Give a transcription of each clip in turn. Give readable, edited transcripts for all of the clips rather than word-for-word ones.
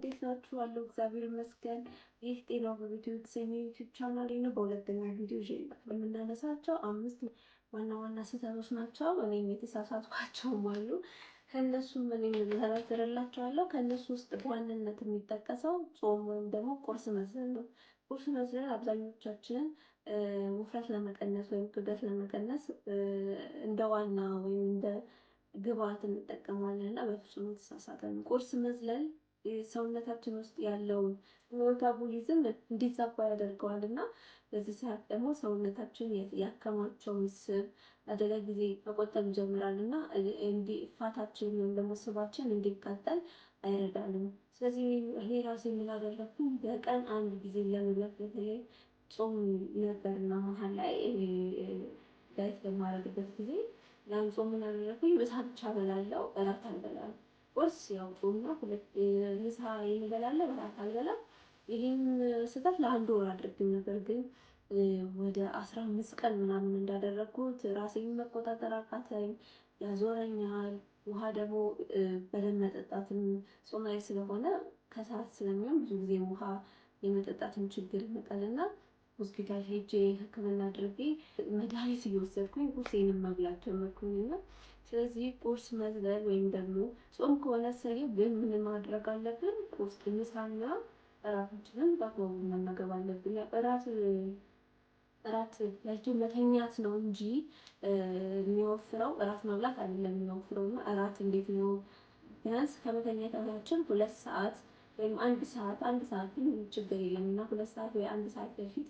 እንዴት ናችሁ? አለሁ እግዚአብሔር ይመስገን። ይህ ጤናው በቤቱ የተሰኘ ዩቲዩብ ቻናል ነው። በሁለተኛ ቪዲዮ የምናነሳቸው 5 ዋና ዋና ስህተቶች ናቸው። እኔም የተሳሳትኳቸውም አሉ። ከእነሱም እኔም እዘረዝርላቸዋለሁ። ከእነሱ ውስጥ በዋናነት የሚጠቀሰው ጾም ወይም ደግሞ ቁርስ መዝለል ነው። ቁርስ መዝለል አብዛኞቻችንን ውፍረት ለመቀነስ ወይም ክብደት ለመቀነስ እንደ ዋና ወይም እንደ ግብአት እንጠቀማለን እና በፍጹም የተሳሳተ ነው። ቁርስ መዝለል ሰውነታችን ውስጥ ያለውን ሜታቦሊዝም እንዲዛባ ያደርገዋል እና በዚህ ሰዓት ደግሞ ሰውነታችን ያከማቸውን ስብ አደጋ ጊዜ መቆጠብ ይጀምራል እና ፋታችን ወይም ደግሞ ስባችን እንዲቃጠል አይረዳንም። ስለዚህ እኔ ራሴ ምን አደረኩኝ? በቀን አንድ ጊዜ ለመብላት በተለይ ጾም ነበርና መሀል ላይ ዳይት በማደርግበት ጊዜ ያን ጾም ምን አደረኩኝ? ምሳ ብቻ እበላለሁ፣ እራት አልበላም። ቁርስ ያው ጾም ነው፣ ምሳ እበላለሁ፣ እራት አልበላም። ይሄን ስህተት ለአንድ ወር አድርጌው ነበር፣ ግን ወደ 15 ቀን ምናምን እንዳደረኩት ራሴን መቆጣጠር አቃተኝ፣ ያዞረኛል። ውሃ ደግሞ በደንብ መጠጣትም ጾም ላይ ስለሆነ ከሰዓት ስለሚሆን ብዙ ጊዜ ውሃ የመጠጣትም ችግር ይመጣልና ሆስፒታል ሄጄ ሕክምና አድርጌ መድኃኒት እየወሰድኩኝ ቁርሴንም መብላት ጀመርኩኝ። እና ስለዚህ ቁርስ መዝለል ወይም ደግሞ ጾም ከሆነ ሰሪ ግን ምን ማድረግ አለብን? ቁርስ ምሳና እራታችንን በአግባቡ መመገብ አለብን። እራት በልቶ መተኛት ነው እንጂ የሚወፍረው እራት መብላት አይደለም የሚወፍረው። እና እራት እንዴት ነው? ቢያንስ ከመተኛታችን 2 ሰዓት ወይም 1 ሰዓት፣ 1 ሰዓት ችግር የለም እና 2 ሰዓት ወይ 1 ሰዓት በፊት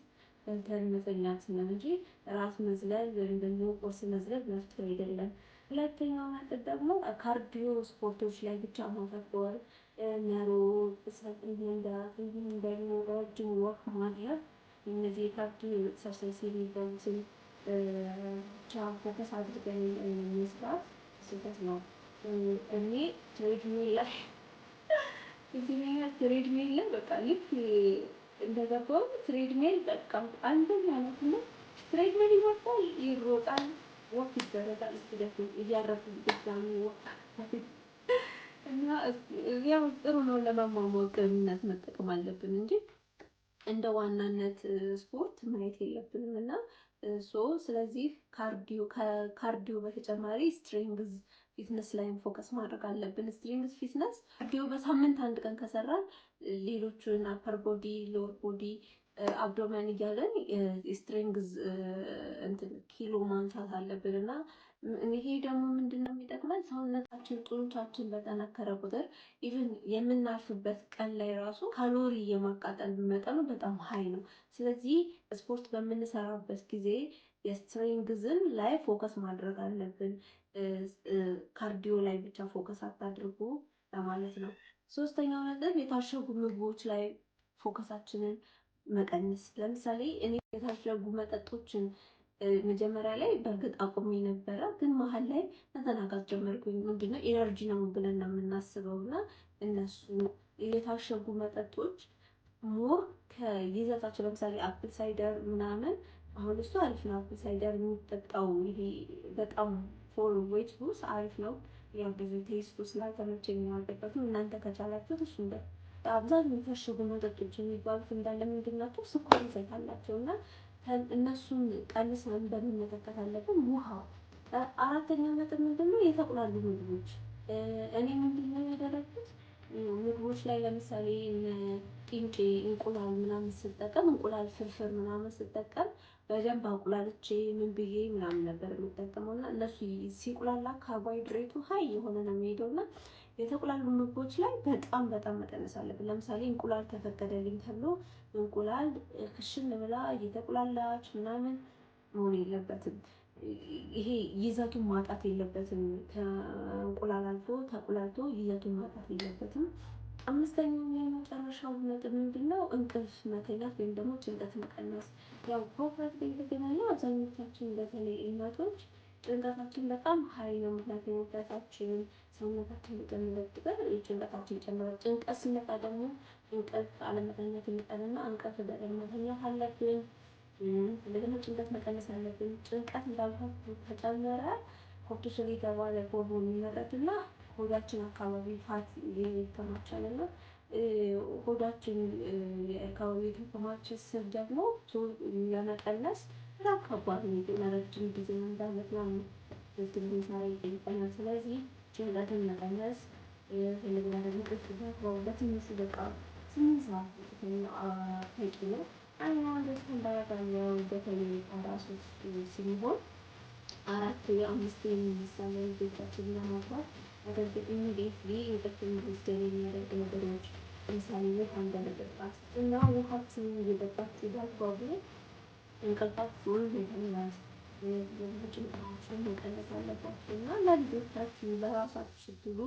በልተን መተኛት ነው እንጂ እራት መዝለል ወይም ደግሞ ቁርስ መዝለል መፍትሄ አይደለም። ሁለተኛው ነጥብ ደግሞ ካርዲዮ ስፖርቶች ላይ ብቻ ማተኮር፣ መሮጥ፣ መንዳት፣ እንዲሁም ደግሞ ረጅም ወክ ማድረግ፣ እነዚህ የካርዲዮ ኤክሰርሳይዝ የሚባሉትን ብቻ ፎከስ አድርገን መስራት ስህተት ነው። እኔ ትሬድሚል ላይ ትሬድሚል ላይ በቃ ልክ እንደገባሁ ትሬድሚል በቃ አንደኛ ነው እና ትሬድሚል ይወጣል፣ ይሮጣል፣ ወክ ይደረጋል፣ እስኪደክም እያረፉ ድጋሚ ወክ እና ያው ጥሩ ነው ለመሟሟቅነት መጠቀም አለብን እንጂ እንደ ዋናነት ስፖርት ማየት የለብንም። እና ስለዚህ ከካርዲዮ በተጨማሪ ስትሬንግዝ ፊትነስ ላይም ፎከስ ማድረግ አለብን። ስትሬንግዝ ፊትነስ ካርዲዮ በሳምንት አንድ ቀን ከሰራን ሌሎቹን አፐር ቦዲ፣ ሎወር ቦዲ፣ አብዶመን እያለን ስትሬንግዝ እንትን ኪሎ ማንሳት አለብን። እና ይሄ ደግሞ ምንድነው የሚጠቅመን? ሰውነታችን ጡንቻችን በጠነከረ ቁጥር ኢቭን የምናርፍበት ቀን ላይ ራሱ ካሎሪ የማቃጠል መጠኑ በጣም ሃይ ነው። ስለዚህ ስፖርት በምንሰራበት ጊዜ የስትሬንግዝን ላይ ፎከስ ማድረግ አለብን። ካርዲዮ ላይ ብቻ ፎከስ አታድርጉ ለማለት ነው። ሶስተኛው ነጥብ የታሸጉ ምግቦች ላይ ፎከሳችንን መቀነስ። ለምሳሌ እኔ የታሸጉ መጠጦችን መጀመሪያ ላይ በእርግጥ አቁሜ ነበረ፣ ግን መሀል ላይ መዘናጋት ጀመርኩኝ። ምንድነው ኤነርጂ ነው ብለን ነው የምናስበው እና እነሱ የታሸጉ መጠጦች ሞር ከይዘታቸው ለምሳሌ አፕል ሳይደር ምናምን፣ አሁን እሱ አሪፍ ነው። አፕል ሳይደር የሚጠጣው ይሄ በጣም ፎር ዌይት ሉስ አሪፍ ነው። ያው ብዙ ቴስቱ ስላልተመቸኝ አልጠጣሁትም። እናንተ ከቻላችሁት እሱን አብዛኛው የታሸጉ መጠጦች የሚባሉት እንዳለ ምንድን ናቸው? ስኳር ይዘት አላቸው እና እነሱን ቀንሰን በምን መጠጣት አለብን? ውሃ። አራተኛው ነጥብ ምንድነው? የተቁላሉ ምግቦች። እኔ ምንድነው ያደረኩት? ምግቦች ላይ ለምሳሌ ቂንጬ፣ እንቁላል ምናምን ስጠቀም፣ እንቁላል ፍርፍር ምናምን ስጠቀም በደንብ አቁላልቼ ምን ብዬ ምናምን ነበር የምጠቀመው እና እነሱ ሲቁላላ ካርቦሃይድሬቱ ሃይ የሆነ ነው የሚሄደው እና የተቁላሉ ምግቦች ላይ በጣም በጣም መቀነስ አለብን። ለምሳሌ እንቁላል ተፈቀደልኝ ተብሎ እንቁላል ክሽን ብላ እየተቁላላች ምናምን መሆን የለበትም። ይሄ ይዘቱን ማጣት የለበትም። ከእንቁላል አልፎ ተቁላልቶ ይዘቱን ማጣት የለበትም። አምስተኛው የመጨረሻው ነጥብ ምንድነው? እንቅልፍ መተኛት ወይም ደግሞ ጭንቀት መቀነስ። ያው ከውፍረት ጋር የተገናኘ አብዛኞቻችን በተለይ እናቶች ጭንቀታችን በጣም ሃይ ነው። ምክንያቱም ውፍረታችን ሰውነታችን በጨመረ ቁጥር ጭንቀታችን ይጨምራል። ጭንቀት ሲመጣ ደግሞ እንቅልፍ አለመተኛት ይመጣልና እንቅልፍ በደንብ መተኛት አለብን። እንደገና ጭንቀት መቀነስ አለብን። ጭንቀት እንዳልኳችሁ ከጨመረ ኮርቲሶል የተባለ ሆርሞን ይመረትና ሆዳችን አካባቢ ፋት ይከማቻልና ሆዳችን አካባቢ የተከማቸ ስብ ደግሞ ለመቀነስ በጣም ከባድ ነው። ለረጅም ጊዜ 1 አመት ምናምን እንድንሰራ ይጠይቀናል። ስለዚህ ጭንቀትን መቀነስ፣ እንደገና ደግሞ እንቅልፍ በአግባቡ በትንሹ በቃ 8 ሰዓት ብትተኙ በቂ ነው። እንዳያገኘው በተለይ አራሶች ሲሆን 4 ወይ 5 የምንነሳው ልጆቻችንን ለማጥባት፣ ነገር ግን ኢሚዲየትሊ እንቅልፍ እንዲወስደን የሚያደርግ ነገሮች ለምሳሌ ውሃ እንደመጠጣት እና ውሃችሁን እየጠጣችሁ በአግባቡ እንቅልፋችሁን መተኛት፣ ጭንቀታችሁን መቀነስ አለባችሁ። እና ለልጆቻችሁ ለራሳችሁ ስትሉ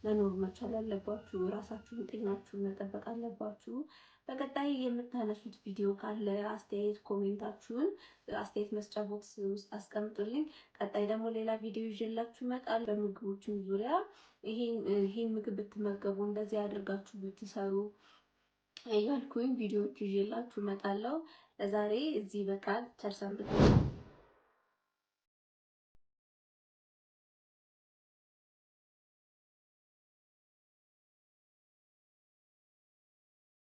መኖር መቻል አለባችሁ። ራሳችሁን ጤናችሁን መጠበቅ አለባችሁ። በቀጣይ የምታነሱት ቪዲዮ ካለ አስተያየት ኮሜንታችሁን አስተያየት መስጫ ቦክስ ውስጥ አስቀምጡልኝ። ቀጣይ ደግሞ ሌላ ቪዲዮ ይዤላችሁ እመጣለሁ። በምግቦችም ዙሪያ ይሄን ምግብ ብትመገቡ፣ እንደዚህ አድርጋችሁ ብትሰሩ እያልኩኝ ቪዲዮዎች ይዤላችሁ እመጣለሁ። ለዛሬ እዚህ በቃ። ቸር ሰንብቱ።